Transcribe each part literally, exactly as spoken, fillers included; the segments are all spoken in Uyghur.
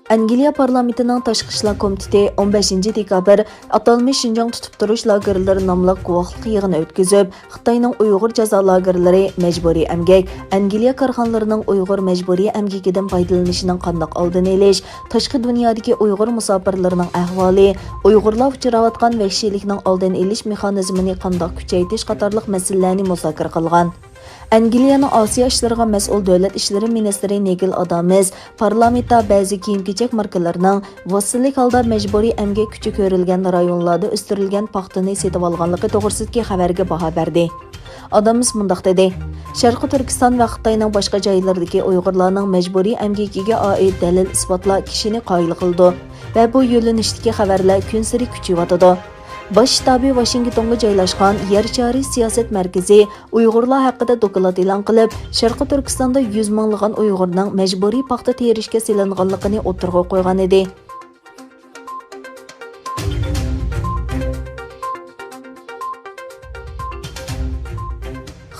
ئەنگلىيە پارلامېنتىنىڭ تاشقى ئىشلار كومىتېتى ئون بەشىنچى دېكابىر ئاتالمىش شىنجاڭ تۇتۇپ تۇرۇش لاگېرلىرى ناملىق گۇۋاھلىق يىغىنى ئۆتكۈزۈپ، خىتاينىڭ ئۇيغۇر جازا لاگېرلىرى، مەجبۇرىي ئەمگەك، ئەنگلىيە كارخانىلىرىنىڭ ئۇيغۇر مەجبۇرىي ئەمگىكىدىن پايدىلىنىشىنىڭ قانداق ئالدىنى ئېلىش، تاشقى دۇنيادىكى ئۇيغۇر مۇساپىرلىرىنىڭ ئەھۋالى، ئۇيغۇرلار ئۇچراۋاتقان ۋەھشىيلىكنىڭ ئالدىنى ئېلىش مېخانىزمىنى قانداق كۈچەيتىش قاتارلىق مەسىلىلەرنى مۇزاكىرە قىلغان. ئەنگلىيەنىڭ ئاسىيا ئىشلىرىغا مەسئۇل دۆلەت ئىشلىرى مىنىستىرى نىگىل ئادامس پارلامېنتتا بەزى كىيىم-كېچەك ماركىلىرىنىڭ ۋاسىتىلىك ھالدا مەجبۇرىي ئەمگەك كۈچى كۆرۈلگەن رايونلاردا ئۆستۈرۈلگەن پاختىنى سېتىۋالغانلىقى توغرىسىدىكى خەۋەرگە باھا بەردى. ئادامس مۇنداق دېدى، شەرقىي تۈركىستان ۋە خىتاينىڭ باشقا جايلىرىدىكى ئۇيغۇرلارنىڭ مەجبۇرىي ئەمگىكىگە ئائىت دەلىل-ئىسپاتلار كىشىنى قايىل قىلىدۇ ۋە بۇ يۆنىلىشتىكى خەۋەرلەر كۈنسېرى كۈچىيىۋاتىدۇ. باش شتابى ۋاشىنگتونغا جايلاشقان يەر شارى سىياسەت مەركىزى ئۇيغۇرلار ھەققىدە دوكلات ئېلان قىلىپ، شەرقىي تۈركىستاندا يۈز مىڭلىغان ئۇيغۇرنىڭ مەجبۇرىي پاختا تېرىشكە سېلىنغانلىقىنى ئوتتۇرىغا قويغان ئىدى.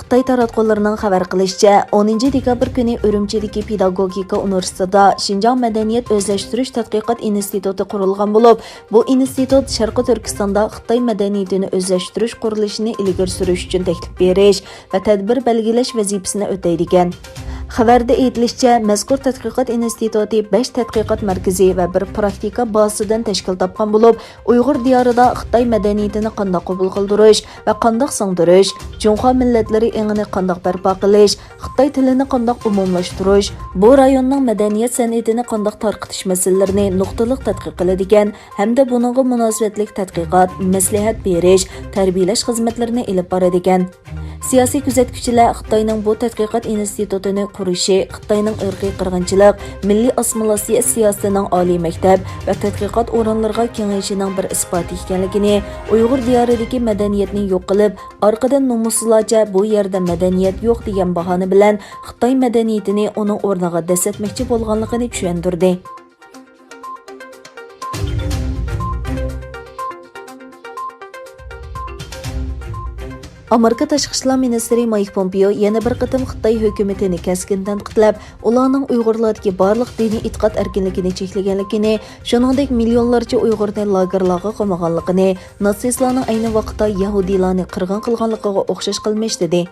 خىتاي تاراتقۇلىرىنىڭ خەۋەر قىلىشىچە، ئونىنچى دېكابىر كۈنى ئۈرۈمچىدىكى پېداگوگىكا ئۇنىۋېرسىتېتىدا شىنجاڭ مەدەنىيەت ئۆزلەشتۈرۈش تەتقىقات ئىنستىتۇتى قۇرۇلغان بولۇپ، بۇ ئىنستىتۇت شەرقىي تۈركىستاندا خىتاي مەدەنىيىتىنى ئۆزلەشتۈرۈش قۇرۇلۇشىنى ئىلگىرى سۈرۈش ئۈچۈن تەكلىپ بېرىش ۋە تەدبىر بەلگىلەش ۋەزىپىسىنى ئۆتەيدىكەن. خەۋەردە ئېيتىلىشىچە، مەزكۇر تەتقىقات ئىنستىتۇتى بەش تەتقىقات مەركىزى ۋە بىر پراكتىكا بازىسىدىن تەشكىل تاپقان بولۇپ، ئۇيغۇر دىيارىدا خىتاي مەدەنىيىتىنى قانداق قوبۇل قىلدۇرۇش ۋە قانداق سىڭدۈرۈش، جۇڭخۇا مىللەتلىرى ئېڭىنى قانداق بەرپا قىلىش، خىتاي تىلىنى قانداق ئومۇملاشتۇرۇش، بۇ رايوننىڭ مەدەنىيەت سەنئىتىنى قانداق تارقىتىش مەسىلىلىرىنى نۇقتىلىق تەتقىق قىلىدىكەن ھەمدە بۇنىڭغا مۇناسىۋەتلىك تەتقىقات، مەسلىھەت بېرىش، تەربىيەلەش خىزمەتلىرىنى ئېلىپ بارىدىكەن. سىياسىي كۆزەتكۈچىلەر خىتاينىڭ بۇ تەتقىقات ئىنستىتۇتىنى قۇرۇشى خىتاينىڭ ئىرقىي قىرغىنچىلىق، مىللىي ئاسسىمىلياتسىيە سىياسىتىنىڭ ئالىي مەكتەپ ۋە تەتقىقات ئورۇنلىرىغا كېڭىيىشىنىڭ بىر ئىسپاتى ئىكەنلىكىنى، ئۇيغۇر دىيارىدىكى مەدەنىيەتنى يوق قىلىپ، ئارقىدىن نومۇسسىزلارچە بۇ يەردە مەدەنىيەت يوق دېگەن باھانە بىلەن خىتاي مەدەنىيىتىنى ئۇنىڭ ئورنىغا دەسسەتمەكچى بولغانلىقىنى چۈشەندۈردى. ئامېرىكا تاشقى ئىشلار مىنىستىرى مايك پومپېئو يەنە بىر قېتىم خىتاي ھۆكۈمىتىنى كەسكىن تەنقىدلەپ، ئۇلارنىڭ ئۇيغۇرلاردىكى بارلىق دىنىي ئېتىقاد ئەركىنلىكىنى چەكلىگەنلىكىنى، شۇنىڭدەك مىليونلارچە ئۇيغۇرنى لاگېرلارغا قامىغانلىقىنى، ناتسىستلارنىڭ ئەينى ۋاقىتتا يەھۇدىيلارنى قىرغىن قىلغانلىقىغا ئوخشاش قىلمىش، دېدى.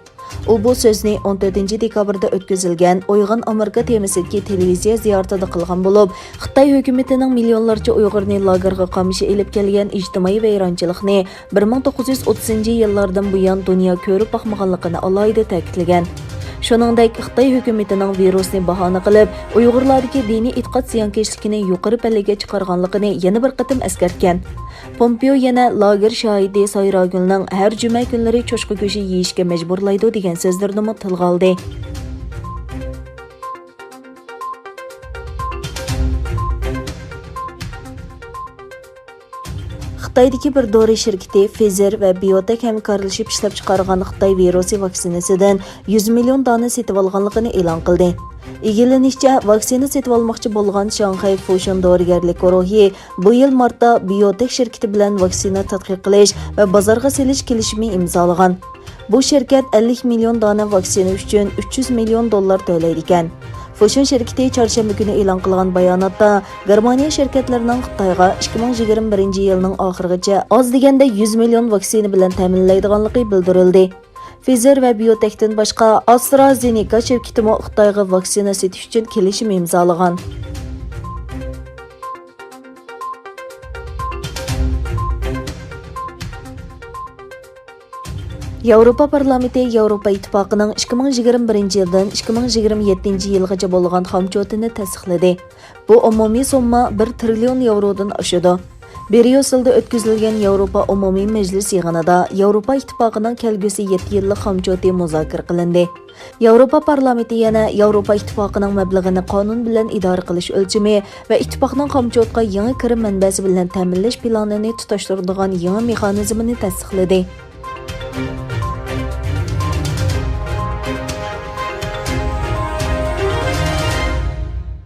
ئۇ بۇ سۆزنى ئون تۆتىنچى دېكابىردا ئۆتكۈزۈلگەن ئويغان ئامېرىكا تېمىسىدىكى تېلېۋىزىيە زىيارىتىدا قىلغان بولۇپ، خىتاي ھۆكۈمىتىنىڭ مىليونلارچە ئۇيغۇرنى لاگېرغا قامىشى ئېلىپ كەلگەن ئىجتىمائىي ۋەيرانچىلىقنى بىر مىڭ توققۇز يۈز ئوتتۇزىنچى يىللاردىن بۇيان دۇنيا كۆرۈپ باقمىغانلىقىنى ئالاھىدە تەكىتلىگەن. شۇنىڭدەك، خىتاي ھۆكۈمىتىنىڭ ۋىرۇسنى باھانە قىلىپ، ئۇيغۇرلاردىكى دىنىي ئېتىقاد زىيانكەشلىكىنى يۇقىرى پەللىگە چىقارغانلىقىنى يەنە بىر قېتىم ئەسكەرتكەن. پومپېئو يەنە لاگېر شاھىتى سايراگۈلنىڭ ھەر جۈمە كۈنلىرى چوشقا گۆشى يېيىشكە مەجبۇرلايدۇ دېگەن سۆزلىرىنىمۇ تىلغا ئالدى. خىتايدىكى بىر دورا شىركىتى فىزېر ۋە بىيوتېك ھەمكارلىشىپ ئىشلەپچىقارغان خىتاي ۋىرۇسى ۋاكسىنىسىدىن يۈز مىليون دانە سېتىۋالغانلىقىنى ئېلان قىلدى. ئىگىلىنىشىچە، ۋاكسىنا سېتىۋالماقچى بولغان شاڭخەي فۇشۇن دورىگەرلىك گۇرۇھى بۇ يىل مارتتا بىيوتېك شىركىتى بىلەن ۋاكسىنا تەتقىق قىلىش ۋە بازارغا سېلىش كېلىشىمى ئىمزالىغان. بۇ شىركەت ئەللىك مىليون دانە ۋاكسىنا ئۈچۈن ئۈچ يۈز مىليون دوللار تۆلەيدىكەن. فۇشۇن شىركىتى چارشەنبە كۈنى ئېلان قىلغان باياناتتا، گېرمانىيە شىركەتلىرىنىڭ خىتايغا ئىككى مىڭ يىگىرمە بىرىنچى يىلنىڭ ئاخىرىغىچە ئاز دېگەندە يۈز مىليون ۋاكسىنا بىلەن تەمىنلەيدىغانلىقى بىلدۈرۈلدى. فىزېر ۋە بىيوتېكتىن باشقا، ئاسترازېنېكا شىركىتىمۇ خىتايغا ۋاكسىنا سېتىش ئۈچۈن كېلىشىم ئىمزالىغان. ياۋروپا پارلامېنتى ياۋروپا ئىتتىپاقىنىڭ ئىككى مىڭ يىگىرمە بىرىنچى يىلدىن ئىككى مىڭ يىگىرمە يەتتىنچى يىلغىچە بولغان خامچوتىنى تەستىقلىدى. بۇ ئومۇمىي سومما بىر تىرىليون ياۋرودىن ئاشىدۇ. بريۇسسېلدا ئۆتكۈزۈلگەن ياۋروپا ئومۇمىي مەجلىس يىغىنىدا ياۋروپا ئىتتىپاقىنىڭ كەلگۈسى يەتتە يىللىق خامچوتى مۇزاكىرە قىلىندى. ياۋروپا پارلامېنتى يەنە ياۋروپا ئىتتىپاقىنىڭ مەبلىغىنى قانۇن بىلەن ئىدارە قىلىش ئۆلچىمى ۋە ئىتتىپاقنىڭ خامچوتقا يېڭى كىرىم مەنبەسى بىلەن تەمىنلەش پىلانىنى تۇتاشتۇرىدىغان يېڭى مېخانىزمىنى تەستىقلىدى.